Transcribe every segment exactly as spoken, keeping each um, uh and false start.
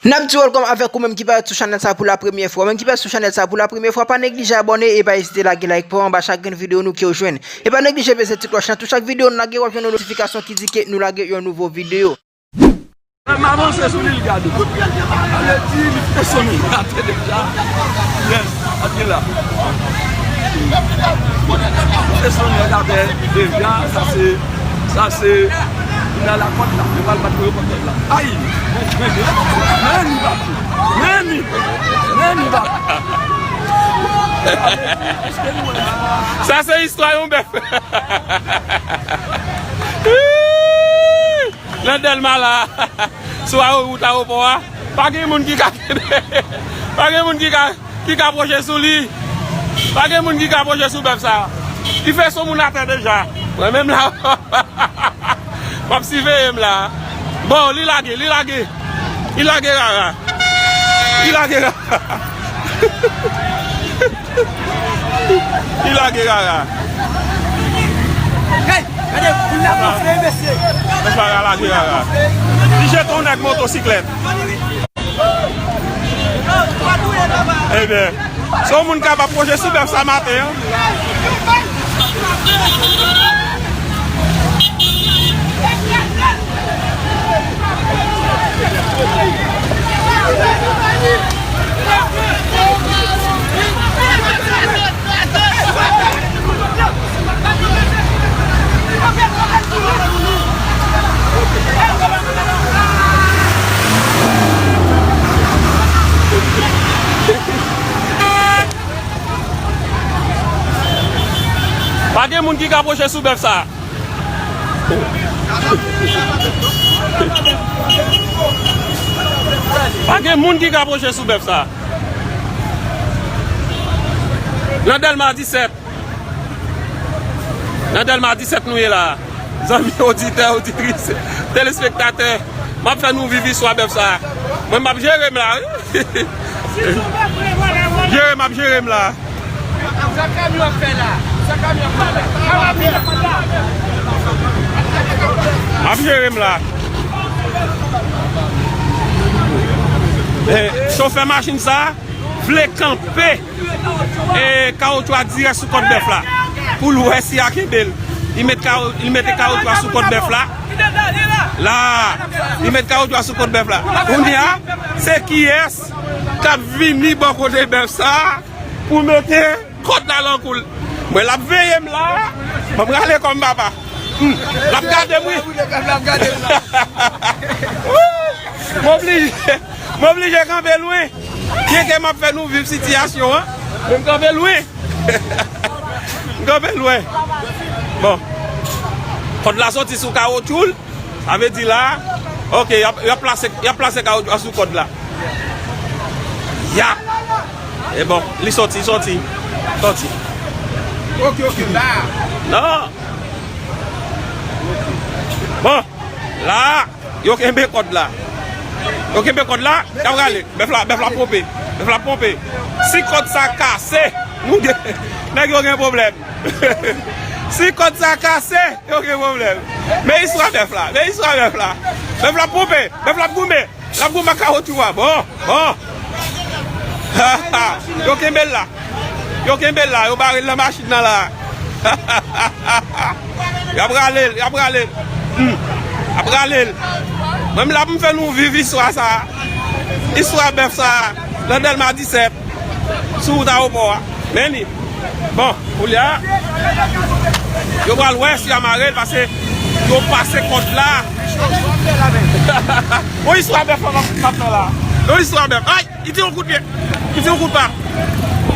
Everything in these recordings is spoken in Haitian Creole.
N ap di welcome avèk ou menm ki parèt sou chanèl sa pou la premyè fwa. Ou menm ki parèt sou chanèl sa pou la premyè fwa, pa neglije abòne e pa ezite lage like pa w anba chak grenn videyo nou ke w jwenn. E pa neglije peze ti klòch lan, tou chak videyo nou lage, w ap jwenn yon notifikasyon ki di ke nou lage yon nouvo videyo. M avanse sou li, l gade. Sa vle di li fè sonnen gate deja. Yes, ap gen la. Fè sonnen gate deja, sa se, sa se, li nan lakòt la, li pral bat pou yo kòt la. Ay! Men, men, men, men li bat. Men li, men li bat. Sa se istwa yon bèf. Nan Dèlma la, sou awo-, wout awopò a, pa gen moun ki ka kenbe, pa gen moun ki ka, ki ka pwoche sou li. Pa gen moun ki ka pwoche sou bèf sa. Li fè son moun atè deja. Mwen menm la, m ap siveye m la. Bon, li lage, li lage. Li lage rara. Li lage rara. Li lage rara. Hey, gade, moun la gonfle, mesye. Mesye a lage rara. Li jete yon nèg motosiklèt. Ebyen, se yon moun k ap apwoche sou bèf sa maten an. Pa gen moun ki ka pwoche sou bèf sa. Pa gen moun ki ka pwoche sou bèf sa. Nan Dèlma disèt. Nan Dèlma disèt nou ye la. Zanmi oditè, oditris, telespektatè, m ap fè nou viv istwa bèf sa. Mwen, m ap jere m la, wi. Jere m ap jere m la. Sa kamyon ap fè la? Sa kamyon ap fè la? M ap jere m la. Eh, chofè machin sa vle kanpe, eh, kawotchou a dirèk sou kòt bèf la pou l wè si a kenbe l. Li met kawo-, li mete kawotchou a sou kòt bèf la. La, li met kawotchou a sou kòt bèf la. Kounye a, se kiyès k ap vini bò kote bèf sa pou mete kòd la nan kou l? Mwen, l ap veye m la. Ban m rale kò m, papa. Hmm, l ap gade m, wi. M oblije, m oblije kanpe lwen. Byenke m ap fè nou viv sitiyasyon an, men m kanpe lwen. M kanpe lwen. Bon. Kòd la soti sou kawotchou l. Sa vle di la, ok, y ap, y ap plase, y ap plase kawotchou a sou kòd la. Ya! E bon, li soti, soti, soti. Ok, ok, la. Non. Bon, la, yo kenbe kòd la. Yo kenbe kòd la, y ap rale. Bèf la, bèf la ponpe. Bèf la ponpe. Si kòd sa kase, nou gen, nèg yo gen pwoblèm. Si kòd sa kase, yo gen pwoblèm. Men istwa bèf la, men istwa bèf la. Bèf la ap ponpe, bèf la ap goumen. L ap goumen ak kawotchou a. Bon, bon. Yo kenbe l la. Yo kenbe l la, yo bare l nan machin nan la. Y ap rale l, y ap rale l. Hmm. Y ap rale l. Mwen menm la pou m fè nou viv istwa sa. Istwa bèf sa. Nan Dèlma disèt. Sou wout awopò a. Men li. Bon, koulye a, yo pral wè si y a mare l, paske yo pase kòd la. Yon istwa bèf la m ap fè la. Yon istwa bèf. Ay, li tire yon kout pye. Li tire yon kout pa.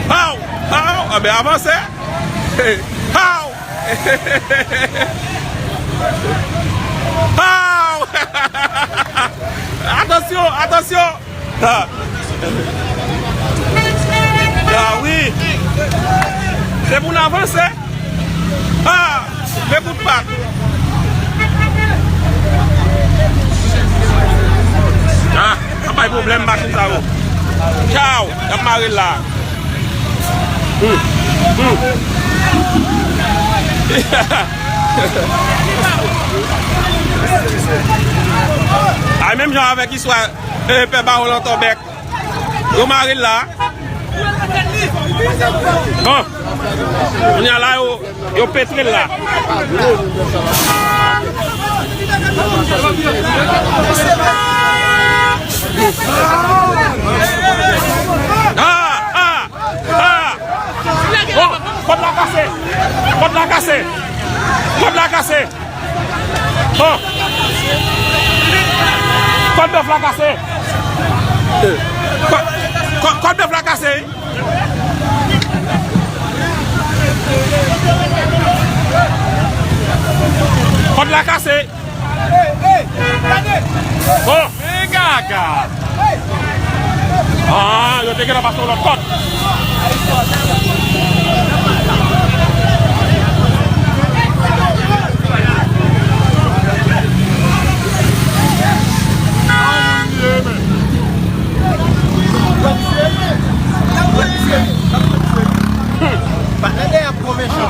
Haw! Haw! Anben, avanse. Haw! Haw! Atansyon, atansyon! Ah. Ah wi. Se pou n avanse. Ah, men kout pa. Ah, ap bay pwoblèm machin sa yo. Tchaw, y ap mare l la. Hmm. Hmm. Ay, menm jan avèk istwa Epè ba w lan tòbèk. Yo mare l la. Bon. Kounye a la, yo, yo petre l la. Ah, ah, ah. Bon, kòd la kase. Kòd la kase. Kòd la kase. Bon. Kòd bèf la kase. Kò-, kò-, kòd bèf la kase. Kòd la kase. Bon. Men gaga. Ah, yo te gentan pase yon lòt kòd.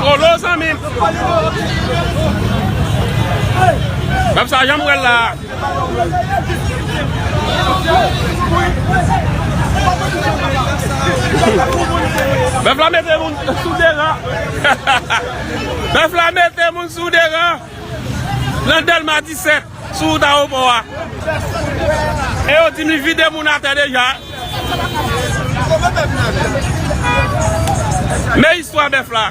Kolo, zanmi m. Bèf sa, jan m wè l la. Bèf la mete moun sou de ran. Bèf la mete moun sou de ran. Nan Dèlma disèt, sou wout ayewopò a. E yo di m li vide moun atè deja. Men istwa bèf la.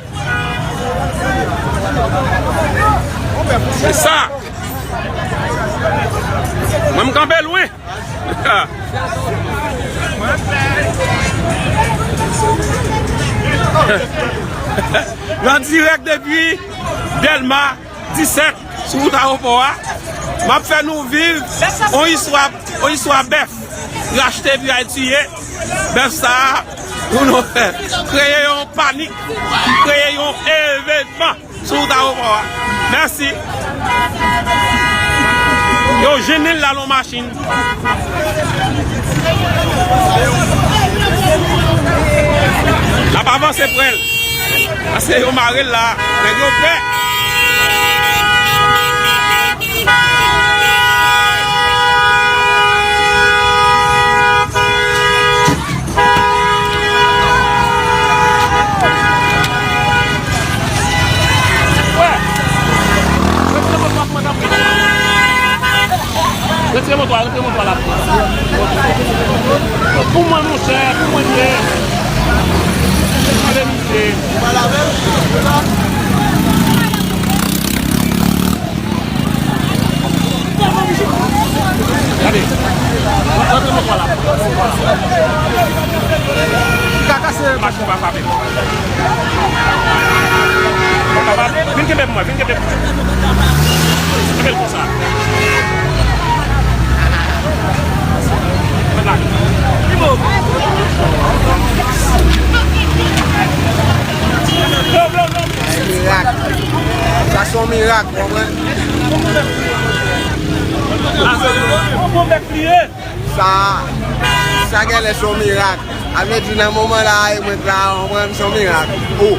Se sa. Mwen, m kanpe lwen. An dirèk depi Dèlma disèt, sou wout ayewopò a. M ap fè nou viv yon istwa, yon istwa bèf. Yo achte epi yo al tiye. Bèf sa a, pou nou fè, kreye yon panik, kreye yon evènman sou wout ayewopò a. Mèsi. Yo jennen l la nan machin. L ap avanse prè l. Paske yo mare l la. Nèg yo pè. Retire moto a, retire moto a la. Pou mwen, monchè, pou mwen, monchè. Ale, misye. Gade. Rantre nan pwa la. Li ka kase machin pa frape. Vin kenbe pou mwen, vin kenbe pou mwen. Kenbe l konsa. Mèt la. Blow, blow, blow. Mirak. Sa se yon mirak, w konprann? Sa, sa genlè se yon mirak. A vle di, nan moman la, e mwen la, w konprann, se yon mirak. O.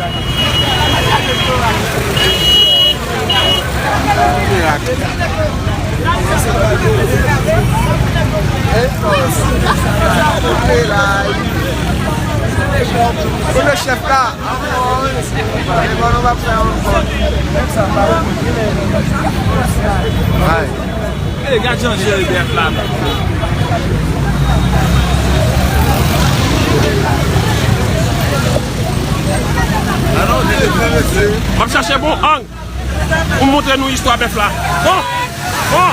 Mirak. E, e la, e. Pou le chèf la. Ay. E, gad jan jere bèf la, non. M ap chache bon ang pou m montre nou istwa bèf la. Bon, bon.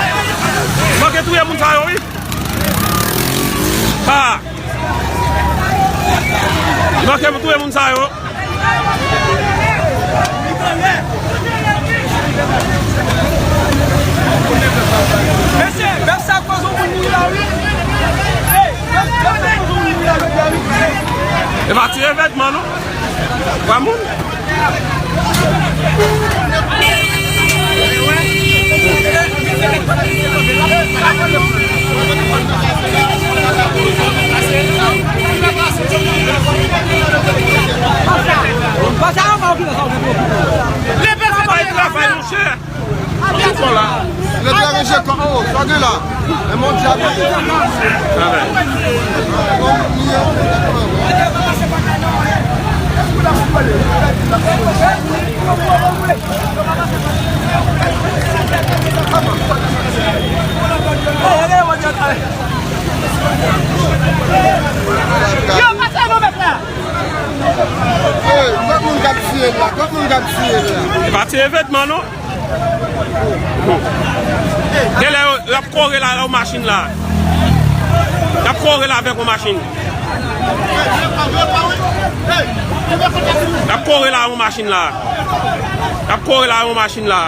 Manke touye moun sa yo, wi. Ha. Li manke pou touye moun sa yo. Mesye, bèf sa koz yon moun mouri la, wi. Hey, bèf, bèf sa koz yon moun mouri la, wi. E pa ti evènman, non. Twa moun. Travay, monchè. Tout bon la. Manje kò, oh, sa gen la. E mon dyab. Yo, pase nou, mèt la. Hey, kot moun k ap tiye la? Kot moun k ap tiye la? E pa ti evènman, non. Genlè yo, y ap kore la, la, yon machin la. Y ap kore la avèk yon machin. Y ap kore la, yon machin la. Y ap kore la, yon machin la.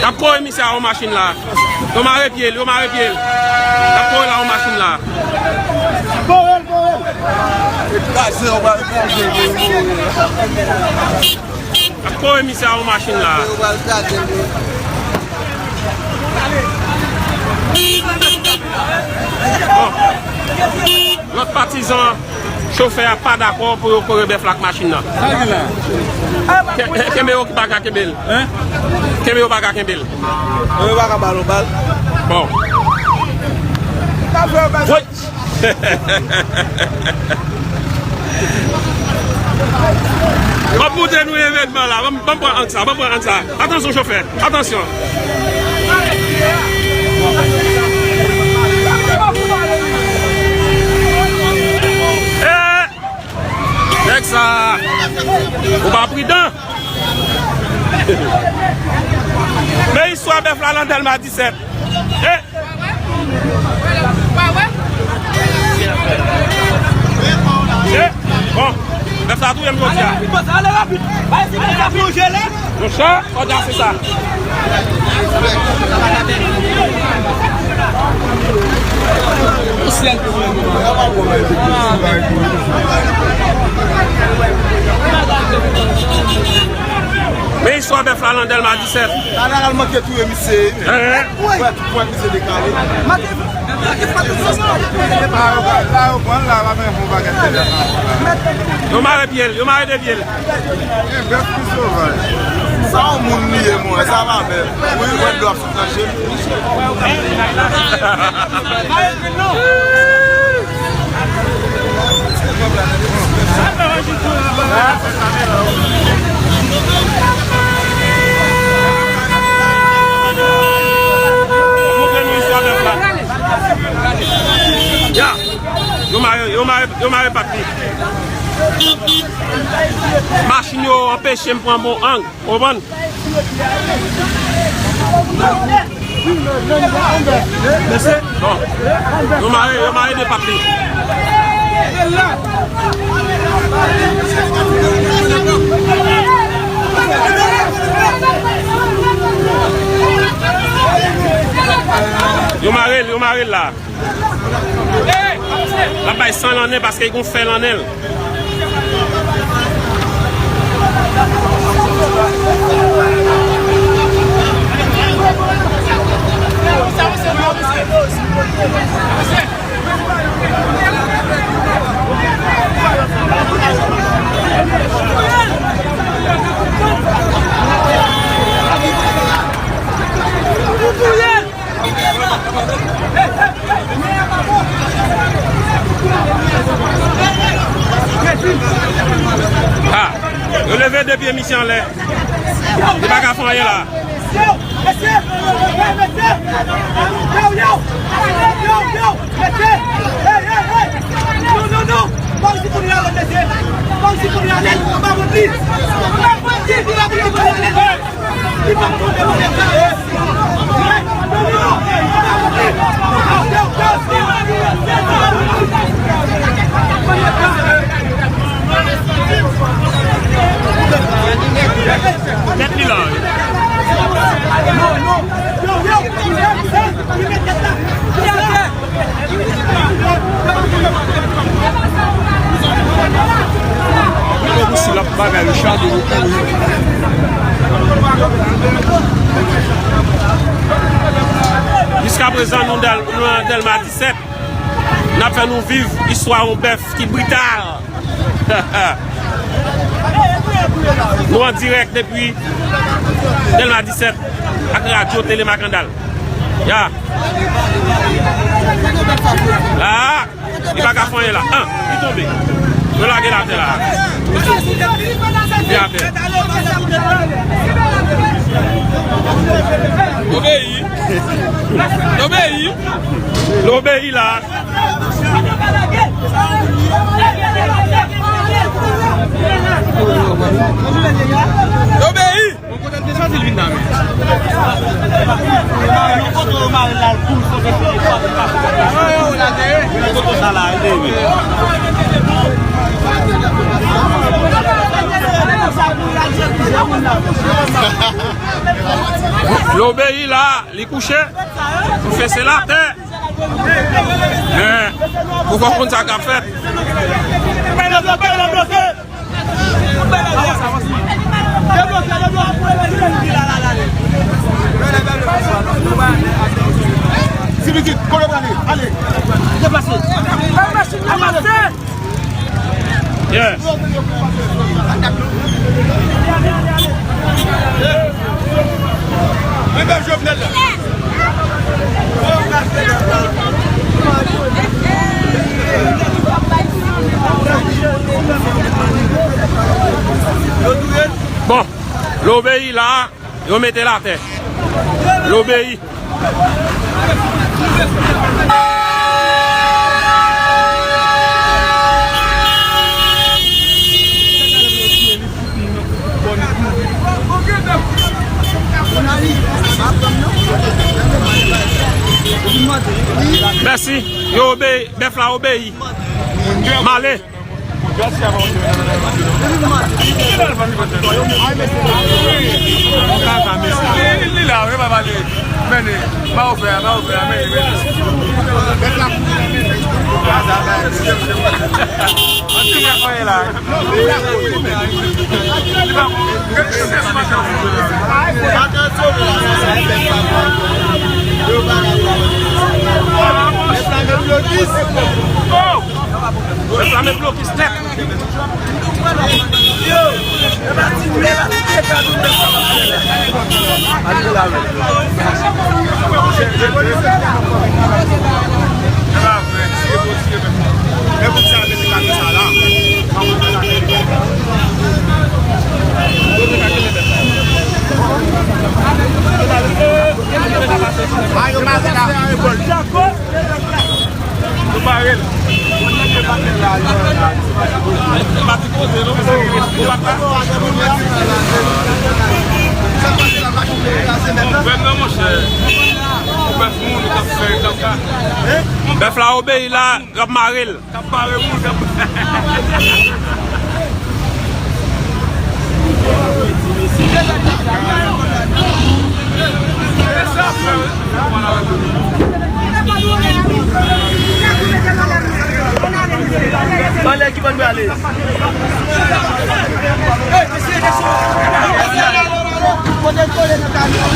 Y ap kore misye a yon machin la. Yo mare pye l, yo mare pye l. Y ap kore la yon machin la. Kore l, kore l. Kraze, yo pral kraze l, yo mouri. Y ap kore misye a yon machin la. Yo pral kraze l. Bon. Lòt patizan. Chofè a pa dakò pou yo kore bèf la ak machin nan. Sa gen la? Ke-, ke-, kenbe yo ki pa ka kenbe l. Hein? Kenbe yo pa ka kenbe l. Yo pa ka ba l yon bal. Bon. Woy! M ap montre nou evènman la. Ban m, ban m pran ang sa, ban m pran ang sa. Atansyon, chofè. Atansyon. Eh! Nèg sa, ou pa pridan. Men istwa bèf la nan Dèlma disèt. Eh! Eh, bon, bèf sa touye m jodi a. Ale rapid, ale rapid. Bay si bèf sa plonje la. Monchè, fò djase sa. Men istwa bèf la nan Dèlma disèt. Tala al manke touye misye. Hein? Wè, tout pwen misye dekale. Yo mare pye l, yo mare de pye l. Sa yon moun li ye, mwen, sa pa bèl. Wi, mwen dlo ap sot nan je m. Ya, yo mare, yo mare, yo mare pat li. Machin yo anpeche m pran bon ang. Konprann? Bon. Yo mare, yo mare de pat li. Yo mare l, yo mare l la. L ap bay san nan nen paske l gon fè nan nen l. Ha! Yo leve de pye misye anlè. Li pa ka fè anyen la. Tèt li la. Gade pou si l ap bagay, Richard, nou kouri. Jiskaprezan, nou dal-, nou nan Dèlma disèt. N ap fè nou viv istwa yon bèf ki brital. Nou an dirèk depi Dèlma disèt ak radyo Tele Makandal. Ya. La. Li pa ka fè anyen la. An, li tonbe. Yo lage l atè la. Li atè. Obeyi. Obeyi. L obeyi la. Obeyi. Yon kote l te soti l vin nan men. Yon kote yo mare l la l kou l sanse fini. Yon kote sa la, l te rive. L obeyi la, li kouche. Pou fese l atè. Men, pou fò konn sa k ap fèt. Ti pitit, kote w prale? Ale. Deplase. Fè machin nan pase. Yes. Men bèf Jovenel la. Bon, l obeyi la, yo mete l atè. L obeyi. Mèsi. Yo obeyi. Bèf la obeyi. M ale. Li la, wi, pa pale. Mennen. Ba ou fè a, ba ou fè a, mennen, mennen. An ti fè kòye la. Reklame blokis nèt. Yo pare l. Pati koze, non? Ou pa ta. Bon, frè m nan, monchè. Ou bèf moun, ou t ap fè kaka. Bèf la obeyi la, y ap mare l. K ap pare moun, k ap. Anlè ki bò n prale? Kote l kole nan kamyon?